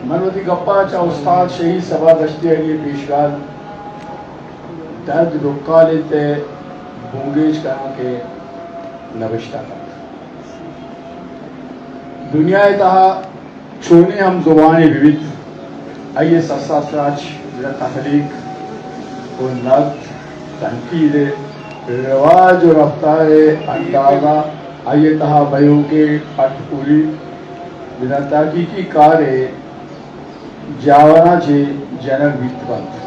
من وتی گپاں چہ استاد شہید صبا دشتیاری ءِ پیشگال درد ڈکال انت ءُ بنگیج کناں کہ نبشتہ کنت۔ دنیا ءِ تہا چونیں ہم زبانے بہ بیت، آئی ءِ سسا سراچ، تخلیق ءُ نقد، تنقید ءِ رواج ءُ رفتار ءِ اندازہ آئی ءِ تہا بئیوکیں پٹ پولی بزاں تحقیقی کار ءِ جاوراں چہ جنگ بیت کنت۔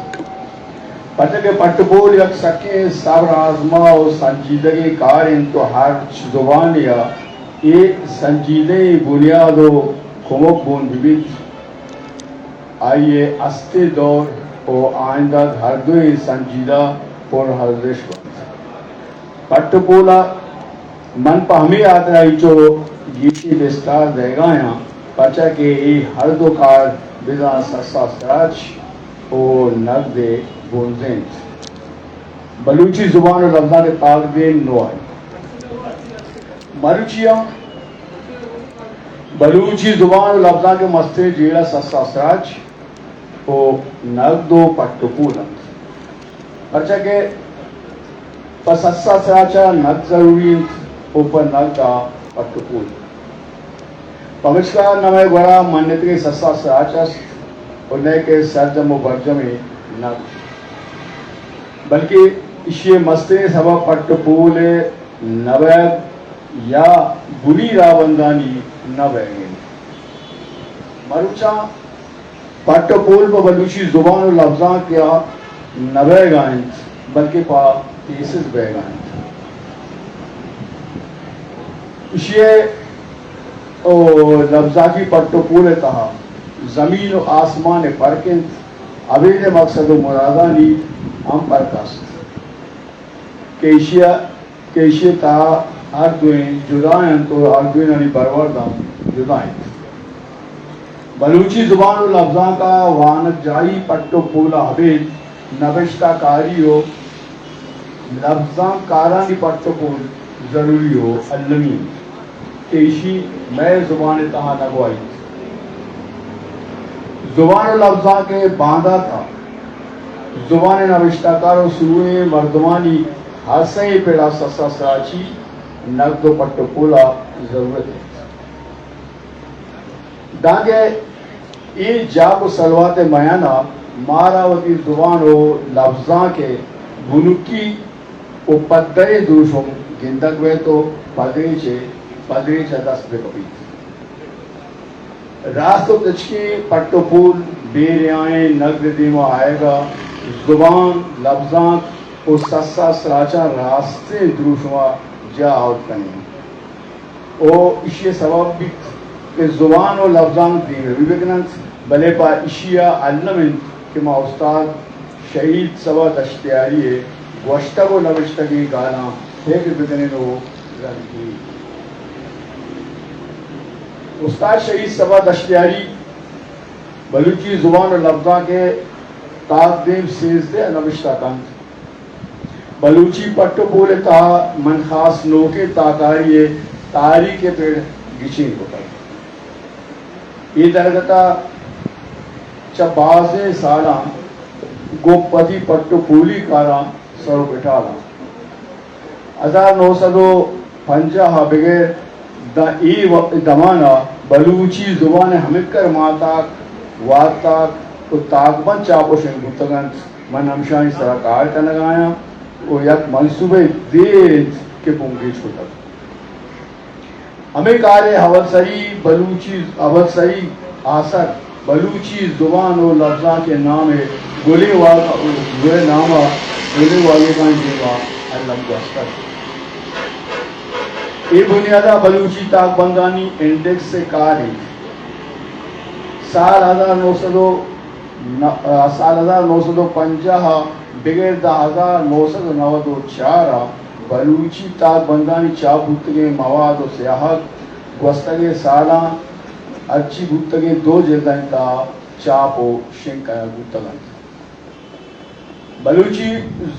پرچا کہ پٹ ءُ پول یک سکیں صبر آزما ءُ سنجیدگیں کار انت ءُ ہرچ زبانے ءَ اے سنجیدہیں بنیاد ءُ کمک گون بہ بیت، آئی ءِ استیں دور ءُ آئندگ ہر دوئیں سنجیدہ پرارزشت بنت۔ پٹ ءُ پول ءَ من پہ ہمے ہاترا اینچو گیشیں بستار دئیگایاں، پرچا کہ اے ہر دو کار بزاں سسا سراچ ءُ نگد ءِ بنز انت۔ بلوچی زبان ءُ لبزانک ءِ تاکدیم نوہ انت۔ مروچی ہم بلوچی زبان ءُ لبزانک ءِ مستریں جیڑہ سسا سراچ ءُ نگد ءُ پٹ ءُ پول انت۔ پرچا کہ پہ سسا سراچ ءَ نگد ضروری انت ءُ پہ نگد ءَ پٹ ءُ پول۔ پمشکا نہ مئے گورا منتگیں سسا سراچ است ءُ نئیکہ سرجم ءُ برجمیں نگد، بلکہ ایشی ءِ مستریں سبب پٹ ءُ پول ءِ نہ بئیگ یا بنی راہبندانی نہ بئیگ انت۔ مروچاں پٹ ءُ پول پہ بلوچی زبان ءُ لبزانک ءَ نہ بئیگا انت، بلکہ پہ تھیسز بئیگا انت۔ ایشی ءَ او لبزانکی پٹ ءُ پول ءِ تہا زمین ءُ آسمان ءِ پرک انت، ابید ءِ مقصد ءُ مرادانی ہم پرک است کہ ایشی ءَ کہ ایشی ءِ تہا ہر دوئیں جدا انت ءُ ہر دوئینانی برورد ہم جدا انت۔ بلوچی زبان ءُ لبزانک ءَ وانگجاہی پٹ ءُ پول ءَ ابید نبشتہ کاری ءُ لبزانک کارانی پٹ ءُ پول ضروری ءُ المی انت کہ ایشی مئے زبان ءِ تہا نہ بوئیت۔ زبان ءُ لبزانک ءِ باندات ءَ زبان ءِ نبشتہ کار ءُ سوئیں مردمانی ہر سئیں پڑ ءَ سسا سراچی، نگد ءُ پٹ ءُ پول ءِ ضرورت انت۔ دانکہ اے جاگ ءُ سلوات ءِ میان ءَ مارا وتی زبان ءُ لبزانک ءِ بنکی ءُ پدریں دروشم گندگ بئیت ءُ پدریچ ءَ، پدریچ ءَ دست بہ کپیت۔ راست ءُ تچکیں پٹ ءُ پول بے ریائیں نگد ءِ دیما آیگ ءَ زبان، لبزانک ءُ سسا سراچاں راستیں دروشم ءَ جاہ آورت کنیں ءُ ایشی ءِ سبب بیت کہ زبان ءُ لبزانک دیمروی بہ کن انت، بلے پہ ایشی ءَ الم انت کہ ما استاد شہید صبا دشتیاری ءِ گوشتگ ءُ نبشتگیں گالاں پگر بہ کنیں ءُ رد بہ کنیں۔ استاد شہید صبا دشتیاری بلوچی زبان ءُ لبزانک ءِ تاکدیم سیزدہ ءَ نبشتہ کنت۔ بلوچی پٹ ءُ پول ءِ تہا من خاص نوکیں تاکاری ءِ تاریخ ءِ پڑ گچین کتگ۔ اے درگت ءَ چہ بازیں سالاں گوں وتی پٹ ءُ پولی کاراں سر ءُ بٹال آں۔ ہزار نو سد ءُ پنجاہ ءَ بگر داں اے و-، دمان ءَ بلوچی زبان ءِ ہمکر ماہتاک، وارتاک ءُ تاکبند چاپ ءُ شنگ بوتگ انت۔ من ہمشانی سرا کار کنگ ءَ آں ءُ یک منصوبہ دیر انت کہ بنگیج کتگ۔ ہمے کار ءِ اول سری بلوچی، اول سری آسر بلوچی زبان ءُ لبزانک ءِ نام ءَ گلیں واگ، گلیں نام ءَ گلیں واگدانی دیم ءَ الم گوستگ۔ اے بنیاد ءَ بلوچی تاکبندانی انڈیکس ءِ کار انت۔ سال ہزار نو سد ءُ ن-، سال ہزار نو سد ءُ پنجاہ ءَ بگر داں ہزار نو سد ءُ نود ءُ چار ءَ بلوچی تاکبندانی چاپ بوتگیں مواد ءُ سیاہگ گوستگیں سالاں ہرچی بوتگیں دو جلدانی تہا چاپ ءُ شنگ کنگ بوتگ انت۔ بلوچی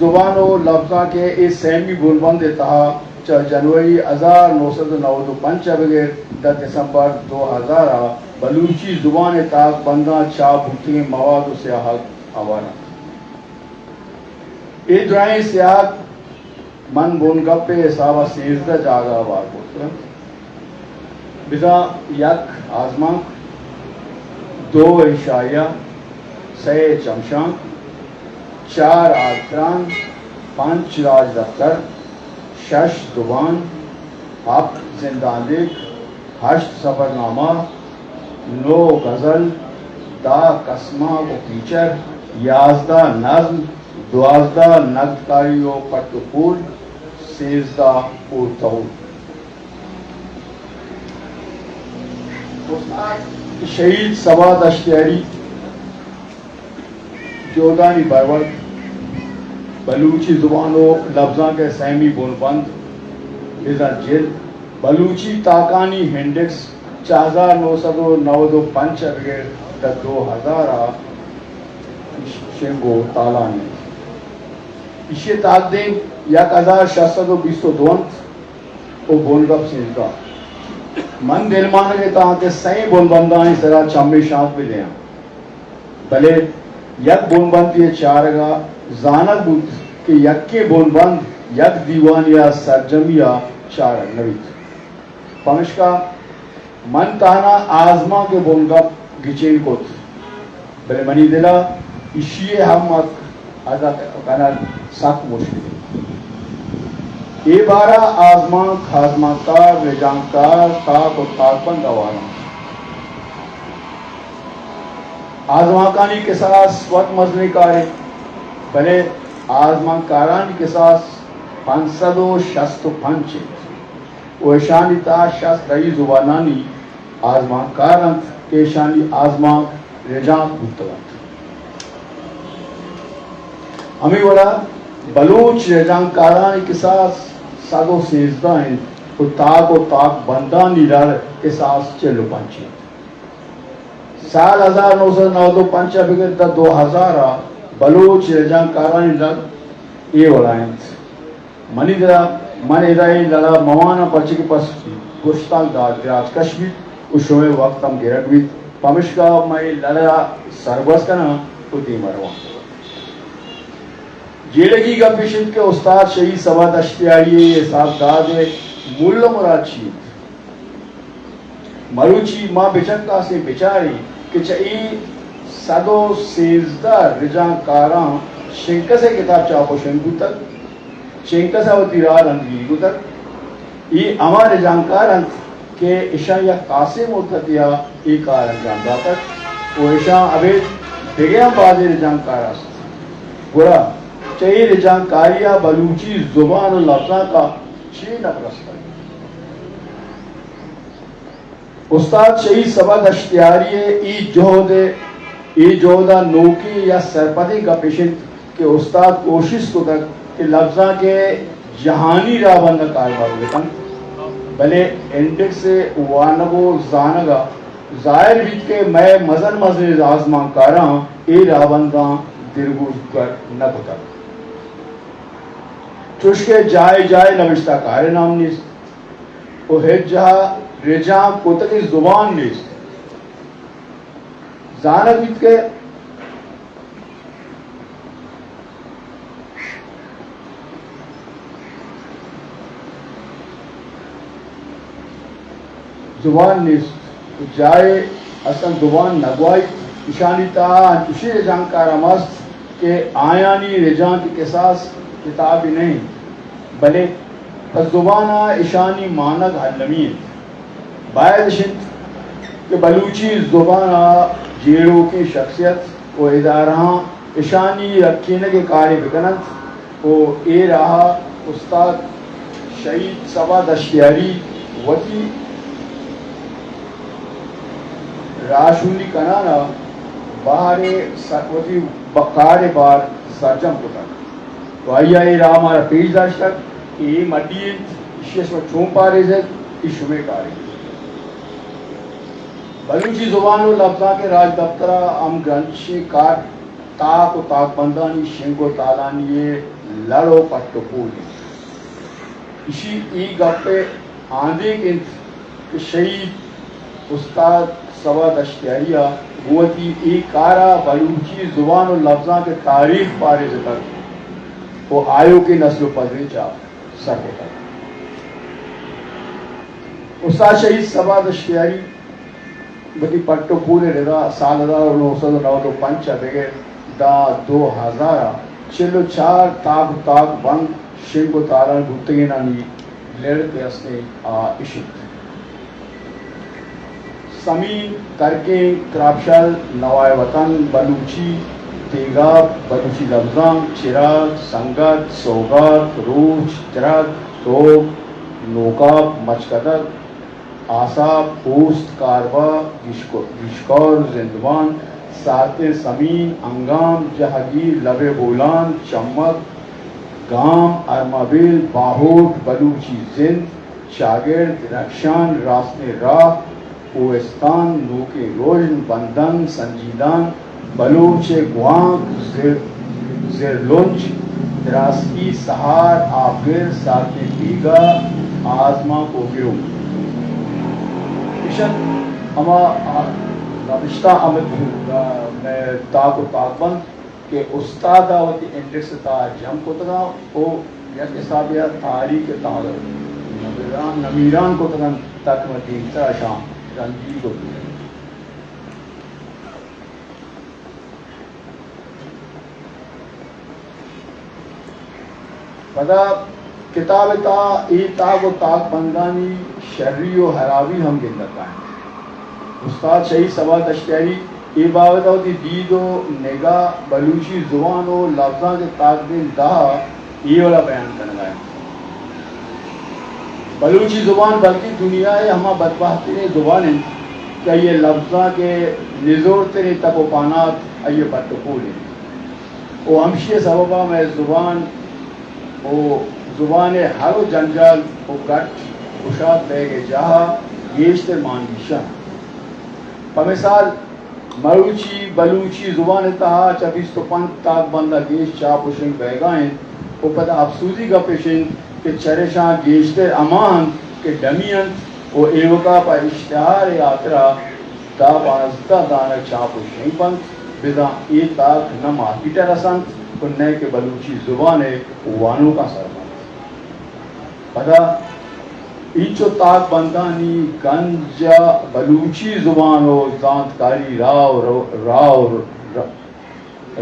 زبان ءُ لبزانک ءِ اے سیمی بنبند ءِ تہا چہ جنوری ہزار نو سد ءُ نود ءُ پنچ ءَ بگر داں دسمبر دو ہزار ءَ بلوچی زبان ءِ تاکبنداں چاپ بوتگیں مواد ءُ سیاہگ ہوار انت۔ اے درائیں سیاہگ من بنگپ ءِ حساب ءَ سیزدہ جاگہ ءَ ہوار کرتگ انت۔ بزاں یک آزمانک، دو انشائیہ، سئے چمشانک، چار آرتران، پنچ راجدپتر، شش زبان، ہپت زندان لیک، ہشت سفرنامہ، نو غزل، دہ کسمانک ءُ فیچر، یازدہ نظم، دوازدہ نگدکاری ءُ پٹ ءُ پول، سیزدہ اورتہول۔ استاد شہید صبا دشتیاری، جہدانی برورد، بلوچی زبان ءُ لبزانک ءِ سیمی بنبند، بزاں جہد، بلوچی تاکانی انڈیکس چہ ہزار نو سد ءُ نود ءُ پنچ ءَ بگر تا دو ہزار ءَ شنگ ءُ تالان انت۔ ایشی ءِ تاکدیم یک ہزار شش سد ءُ بیست ءُ دو انت ءُ بنگپ سیزدہ۔ من دلمانگ ءَ اتاں کہ سئیں بنبندانی سرا چمے شانک بہ دیاں۔ بلے یک بنبندے ءِ چارگ ءَ زانگ بوت کہ یکیں بنبند یک دیوانے ءِ سرجمی ءَ چارگ نہ بیت۔ پمشکا من تہنا آزمانک ءِ بنگپ گچین کت، بلے منی دل ءَ ایشی ءِ ہمک ادا کنگ سک مشکل انت۔ اے بار ءَ آزمانک، آزمانکار، رجانکار، تاک ءُ تاکبند ہوار انت۔ آزمانکانی کساس وت مزنیں کارے، بلے آزمانکارانی کساس پنچ سد ءُ شست ءُ پنچ انت ءُ اشانی تہا شست دہی زبانانی آزمانکار انت کہ اشانی آزمانک رجانک بوتگ انت۔ ہمے وڑا بلوچ رجانکارانی کساس سد ءُ سیزدہ انت ءُ تاک ءُ تاکبندانی لڑ کساس چل ءُ پنچ انت۔ سال ہزار نو سد نود ءُ پنچ ءَ بگر تا دو ہزار ءَ بلوچ رجانکارانی لڑ اے وڑا انت۔ منی دل ءَ من ادا اے لڑ ءَ مہ واناں، پرچہ کہ پس گوشتانک دات دراز کش بیت ءُ شمئے وقت ہم گرگ بیت، پمشکا من اے لڑ ءَ سرگوز کناں ءُ دیم ءَ رواں۔ جیڑگی گپ اش انت کہ استاد شہید صبا دشتیاری ءِ حساب داد ءِ مول ءُ مراد چی انت؟ مروچی ما بچکاسیں بچاریں کہ چہ اے سد ءُ سیزدہ رجانکاراں شنکس ءِ کتاب چاپ ءُ شنگ بوتگ، شنکس ءَ وتی راہ رندگیری کتگ۔ اے ہما رجانکار انت کہ اشاں یک خاصیں مدتے ءَ اے کار انجام داتگ ءُ اشاں ابید دگہ ہم بازیں رجانکار است۔ گڑا چہ اے رجانکاری ءَ بلوچی زبان ءُ لبزانک ءَ چے نپ رستگ؟ استاد شہید صبا دشتیاری ءِ اے جہد ءِ، اے جہد ءِ نوکیں یا سرپدیں گپ اش انت کہ استاد کوشست کتگ کہ لبزانک ءِ جہانی راہبند ءَ کارمرز بہ کنت، بلے انڈیکس ءِ وانگ ءُ زانگ ءَ ظاہر بیت کہ مئے مزن مزنیں آزمانکاراں اے راہبنداں دلگوش گر نہ کتگ۔ چوشکہ جاہے جاہے نبشتہ کارے نام نیست ءُ ہچ جاہ رجانک کتگیں زبان نیست۔ زانگ بیت کہ زبان نیست، جاہے اصلاً زبان نگواہیت۔ اشانی تہا انچوشیں رجانکار ہم است کہ آیانی رجانک ءِ کساس کتابے نہ انت، بلے پہ زبان ءَ اشانی مانگ المی انت۔ باید اش انت کہ بلوچی زبان ءِ جیڑوکیں شخصیت ءُ ادارہاں اشانی رکینگ ءِ کارے بہ کن انت ءُ اے راہ ءَ استاد شہید صبا دشتیاری وتی راہشونی کنان ءَ بار ءِ س-، وتی ب-، کار ءِ بار سرجم کتگ۔ تو آئی ءَ اے راہ مارا پیش داشتگ کہ اے مڈی انت، ایشی ءَ شما چون پاریزگ، اے شمئے کارے۔ بلوچی زبان ءُ لبزانک ءِ راجدپتر ءَ ہم گرنچیں کار تاک ءُ تاکبندانی شنگ ءُ تالانی ءِ لڑ ءُ پٹ ءُ پول انت۔ ایشی اے گپ ءِ آندیک انت کہ شہید استاد صبا دشتیاری ءَ گوں وتی اے کار ءَ بلوچی زبان ءُ لبزانک ءِ تاریخ پاریزتگ ءُ آیوکیں نسل ءُ پدریچ ءَ سر کتگ۔ استاد شہید صبا دشتیاری وتی پٹ ءُ پول ءِ ردا سال ہزار نو سد ءُ نود ءُ پنچ ءَ بگر داں دو ہزار ءَ چل ءُ چار تاک ءُ تاک بند شنگ ءُ تالان بوتگینانی لڑ کہ استیں آ اش انت۔ سمین، ترکیں، ترابشل، نوائے وطن، بلوچی، تیغاب، بلوچی لبزانک، چراگ، سنگت، سوگات، روچ، درگ، توک، نوکاپ، مچکدگ، آساپ، اوست، کاربہ، گیشکو-، گیشکور، زندمان، سارتیں، سمین، انگام، جہگیر، لبے بولان، چمک، گام، ارمابیل، باہوٹ، بلوچی زند، چاگرد، رخشان، راستیں راہ، کوہستان، نوکیں رژن، بندن، سنجیدان، بلوچ ءِ گوانک، زر-، زرلنج، دراسکی، سہار، آپگر، سارتیں بیگاہ، آزمانک ءُ گرو۔ ایشاں ہما نبشتہ ہمے مئے تاک ءُ تاکبند کہ استاد ءَ وتی انڈیکس ءِ تہا جم کتگ اَنت ءُ یک حسابے ءَ تاریخ ءِ تہا نمیران، نمیران کتگ اَنت، تاکہ ما دیمتر ءَ اشاں رندی کت بکنیں۔ پدا کتاب ءِ تہا اے تاک ءُ تاکبندانی شری ءُ ہرابی ہم گندگ ءَ اِنت۔ استاد شہید صبا دشتیاری اے بابت ءَ وتی دید ءُ نگاہ بلوچی زبان ءُ لبزانک ءِ تاکدیم ءِ تہا اے وڑا بیان کنگ ءَ اِنت۔ بلوچی زبان بلکیں دنیا ءِ ہما بدبہتریں زبان اِنت کہ آئی ءِ لبزانک ءِ نزورتریں تک ءُ پانات آئی ءِ پٹ ءُ پول اِنت۔ ءُ ہمشی ءِ سبب ءَ مئے زبان ءُ زبان ءِ ہر ءُ جنجال ءُ گٹ گشاد بئیگ ءِ جاہ ءَ گیشتر مان گیش اَنت۔ پہ مثال، مروچی بلوچی زبان ءِ تہا چہ بیست ءُ پنچ تاکبند ءَ گیش چاپ ءُ شنگ بئیگ ءَ اِنت ءُ پدا اپسوزی گپ اِش اِنت کہ چرشاں گیشتر ہما اَنت کہ ڈمی اَنت ءُ ایوک ءَ پہ اشتہار ءِ ہاترا دہ پانزدہ دانگ چاپ ءُ شنگ بنت، بزاں اے تاک نہ مارکیٹ ءَ رس اَنت ءُ نئے کہ بلوچی زبان ءِ وانوکاں سر بنت۔ پدا اینچو تاکبندانی گنج ءَ بلوچی زبان ءُ زانتکاری راہ ءُ رو-، راہ ءُ ر-،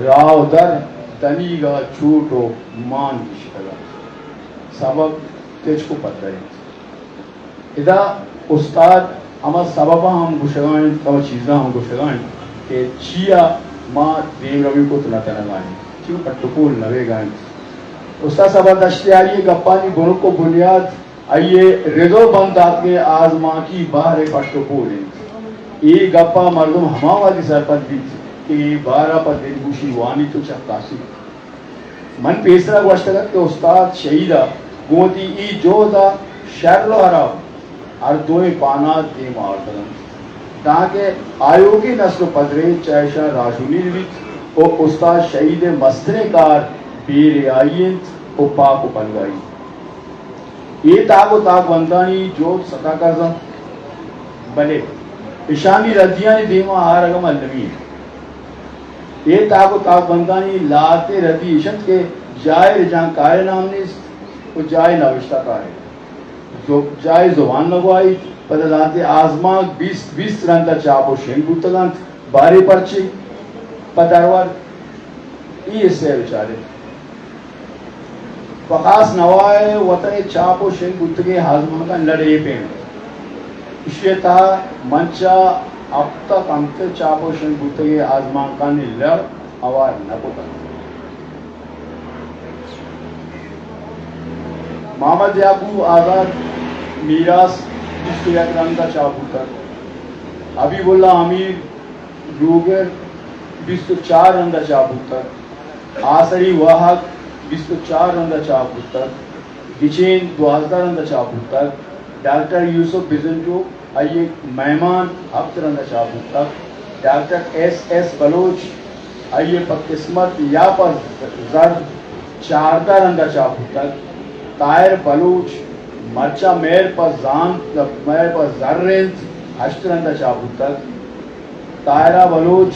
راہ ءُ در دنیگ ءَ چوٹ ءُ مان گیشتگ اَنت۔ سبب تچک ءُ پدر اِنت۔ ادا استاد ہما سبب ءَ ہم گوشگ ءَ اِنت، ہما چیزاں ہم گوشگ ءَ اِنت کہ چیا ما دیمروی کت نہ کنگ ءَ اِنت، چیا پٹ ءُ پول نہ بیگ ءَ اِنت۔ استاد صبا دشتیاری ءِ گپانی بنک ءُ بنیاد آئی ءِ رد ءُ بند داتگیں آزمانکی بہر ءِ پٹ ءُ پول اِنت۔ اے گپ ءَ مردم ہما وہدی سرپد بیت کہ اے بہر ءَ پہ دلگوشی وانیت ءُ چکاسیت۔ من پیسرا گوشتگ اَت کہ استاد شہید ءَ گوں وتی اے جہد ءَ شر ءُ ہراب ہر دوئیں پانات دیم ءَ آورتگ اَنت، دانکہ آیوکیں نسل ءُ پدریچ چہ اشاں راہشونی بہ بیت ءُ استاد شہید ءِ مستریں کار بے ریائی اِنت ءُ پاک ءُ پلگائی۔ اے تاک ءُ تاکبندانی جہد ستا کرز اَنت، بلے اشانی ردیانی دیم ءَ آرگ ہم المی اِنت۔ اے تاک ءُ تاکبندانی لہتیں ردی ایش اِنت کہ جاہے رجانکار ءِ نام نیست ءُ جاہے نبشتہ کار ءِ۔ زو-، جاہے زبان نہ گواہیت، پدا لہتیں آزمانک بیست بیست رند ءَ چاپ ءُ شنگ بوتگ اَنت، باریں پرچے؟ پہ درور اے حصہ ءَ بچارے۔ پہ خاص نوائے وطن ءِ چاپ ءُ شنگ بوتگیں آزمانکاں لڑ اے پیم اِنت۔ ایشی ءِ تہا من چہ ہپت ءَ کمتر چاپ ءُ شنگ بوتگیں آزمانکانی لڑ ہوار نہ کتگ۔ محمد یعقوب آزاد میراث بیست ءُ یک رند ءَ چاپ بوتگ۔ حبیب اللہ امیر لوگر بیست ءُ چار رند ءَ چاپ بوتگ۔ آسری واہگ بیست ءُ چار رند ءَ چاپ بوتگ۔ گچین دوازدہ رند ءَ چاپ بوتگ۔ ڈاکٹر یوسف بزنجو، آئی ءِ مہمان، ہپت رند ءَ چاپ بوتگ۔ ڈاکٹر ایس ایس بلوچ، آئی ءِ پہ قسمت یا پہ زر، چاردہ رند ءَ چاپ بوتگ۔ طاہر بلوچ، مرچاں مہر پہ زانت، مہر پہ زر اِنت، ہشت رند ءَ چاپ بوتگ۔ طاہرہ بلوچ،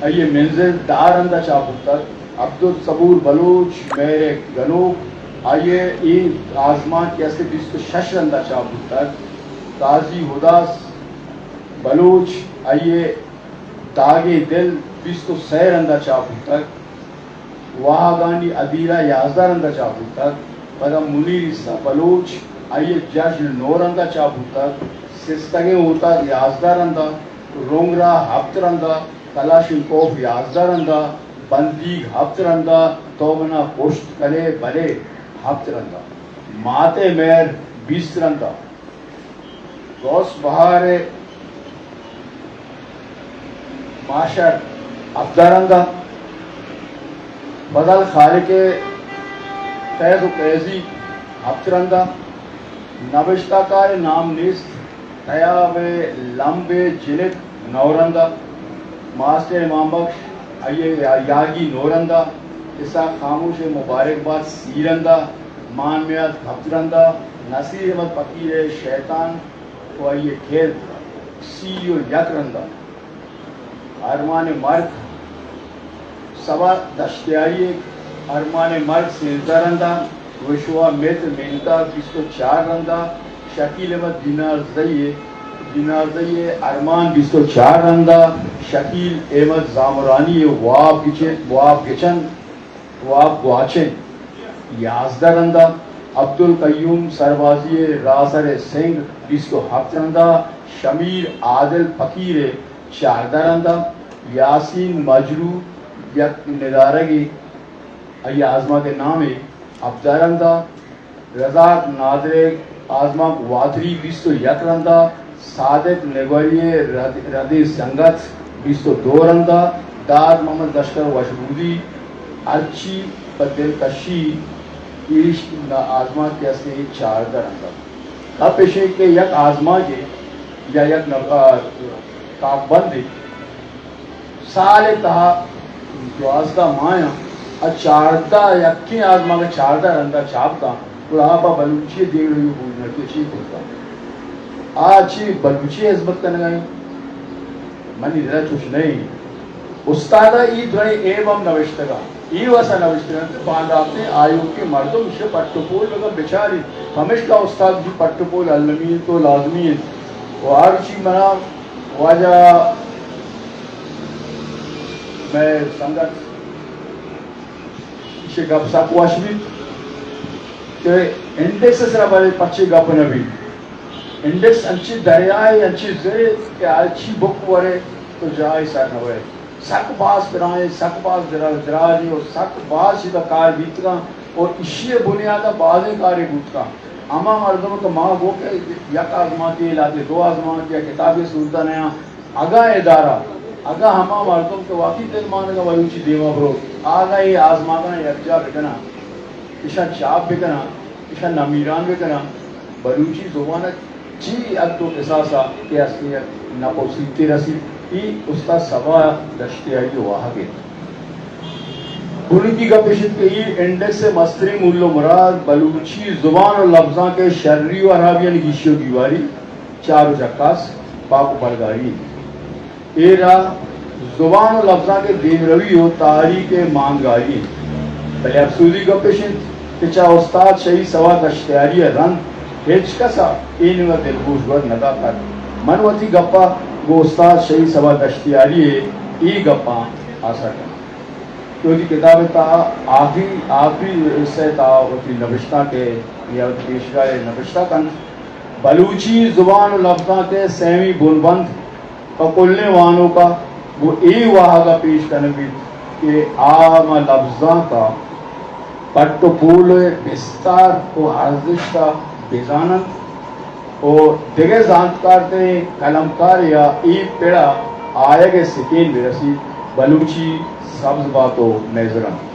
آئی ءِ منزل دہ رند ءَ چاپ بوتگ۔ عبدالصبور بلوچ، مہر گنوک، آئی ءِ اے آزمانک کہ است بیست ءُ شش رند ءَ چاپ بوتگ۔ قاضی ہداس بلوچ، آئی ءِ داگیں دل، بیست ءُ سئے رند ءَ چاپ بوتگ۔ واہگانی ادیرہ یازدہ رند ءَ چاپ بوتگ۔ پدا منیر عیسیٰ بلوچ، آئی ءِ جژن نو رند ءَ چاپ بوتگ۔ سستگیں اوتاگ یازدہ رند ءَ، رنگ راہ ہپت رند ءَ، کلاشنکوف یازدہ رند ءَ، بندیگ ہپت رند ءَ، تو منا کشت کنے بلے ہپت رند ءَ، مات ءِ مہر بیست رند ءَ، غوث بہار ءِ ماشر ہپدہ رند ءَ، فضل خالق ءِ فیض ءُ قیضی ہپت رند ءَ، نبشتہ کار ءِ نام نیست تیاب ءِ لمب ءِ جنک نو رند ءَ، ماسٹر امام بخش، آئی ءِ یاگی نو رند ءَ، اسحاق خاموش ءِ مبارک بات سی رند ءَ، مان میاد ہپت رند ءَ، نصیر احمد فقیر ءِ شیطان ءُ آئی ءِ کھیل سی ءُ یک رند ءَ۔ ارمان مرگ سبا دشتیاری، ارمان مرگ سیزدہ رند ءَ، وشوا متر مینتا بیست ءُ چار رند ءَ، شکیل احمد دینارزئی، دینارزئی ارمان بیست ءُ چار رند ءَ، شکیل احمد زامرانی واب گچن، واب گچن، واب گواچن یازدہ رند ءَ، عبدالقیوم سربازی راہ سر سنگ بیست ءُ ہپت رند ءَ، شمیر عادل فقیر چاردہ رند ءَ، یاسین مجروح یک ندارگے، آئی آزمانک ءِ نام ءَ ہپدہ رند ءَ، رزاق نادر ءِ آزمانک واتری بیست ءُ یک رند ءَ، صادق نگوری ءِ رد-، ردیں سنگت بیست ءُ دو رند ءَ، داد محمد لشکر وشبودی ہرچی پہ دلکشی ایش آزمانک کہ است چاردہ رند ءَ۔ گپ ایش کہ یک آزمانکے یا یک نب-، آ، تاکبندے سال ءِ تہا دوازدہ ماہ ءَ، آ چاردہ، یکیں آزمانک ءَ چاردہ رند ءَ چاپ کن، گڑا آ پہ بلوچی ءِ دیمروی ءَ بوجنکی چی کرتا؟ آ چی بلوچی ءِ ہزمت کنگ ءَ انت؟ منی دل ءَ چوش نہ انت۔ استاد ءَ اے درائیں ایب ہم نوشتگ ءَ، اے واسا نوشتگ انت کہ بانداتیں آیوکیں مردم ایشی ءَ پٹ ءُ پول بکن بچاری، پمیشکا استاد جی پٹ ءُ پول المی انت ءُ لازمی انت۔ ءُ ہر چی منا واجہ مئے سنگت ایشی گپ سک وش بیت کہ انڈس ءِ سرا بلے پرچے گپ نہ بیت۔ انڈس انچیں دریائے، انچیں زرے کہ ہرچی بک ورے تو جاہے سر نہ برے۔ سک باز پرائیں، سک باز درا-، دراجیں ءُ سک باز چیزا کار بیتگاں ءُ ایشی ءِ بنیادا بازیں کارے بوتگاں۔ ہما مردم کہ ما گوں کہ یک آزمانکے، لہتے دو آزمانک یا کتابے سوزدہ نیاں، اگاں ادارہ، اگاں ہما مردم کہ واقعی دلمانگا بلوچی دیما برو، آگاں اے آزمانکاں یکجا بکناں، اشاں چاپ بکناں، اشاں نمیران بکناں، بلوچی زبان ءَ چی حد ءُ احساسا کہ ہستی نپ ءُ سیتے رسیت، اے استاد صبا دشتیاری ءِ واہگ انت۔ بنیادی گپ ایش انت کہ اے انڈس ءِ مستریں مول ءُ مراد بلوچی زبان ءُ لبزانک ءِ شری ءُ ہرابیانی گیشی ءُ گیواری، چار ءُ چکاس، پاک ءُ پلگاری انت۔ اے راہ زبان ءُ لبزانک ءِ دیمروی ءُ تاریخ ءِ مانگاری انت۔ بلے افسوزی گپ ایش انت کہ چہ استاد شہید صبا دشتیاری ءَ رند ہچ کس ءَ اے نیمگا دلگوش ور نہ داتگ۔ من وتی گپ ءَ گوں استاد شہید صبا دشتیاری ءِ اے گپاں آسر کناں۔ کہ وتی کتاب ءِ تہا آخری، آخری حصہ ءِ تہا وتی نبشتانک ءَ یا وتی پیشگاہ ءَ نبشتہ کنت، بلوچی زبان ءُ لبزانک ءِ سیمی بنبند پہ کلیں وانوک ءَ گوں اے واہگ ءَ پیش کنگ بیت کہ آ ماں لبزانک ءِ پٹ ءُ پول ءِ بستار ءُ ارزشت ءَ بزان انت۔ ءُ دگہ زانتکارتریں قلمکارے ءَ اے پڑ ءَ آیگ ءِ سکین برسیت، بلوچی سبز بات ءُ نزر انت۔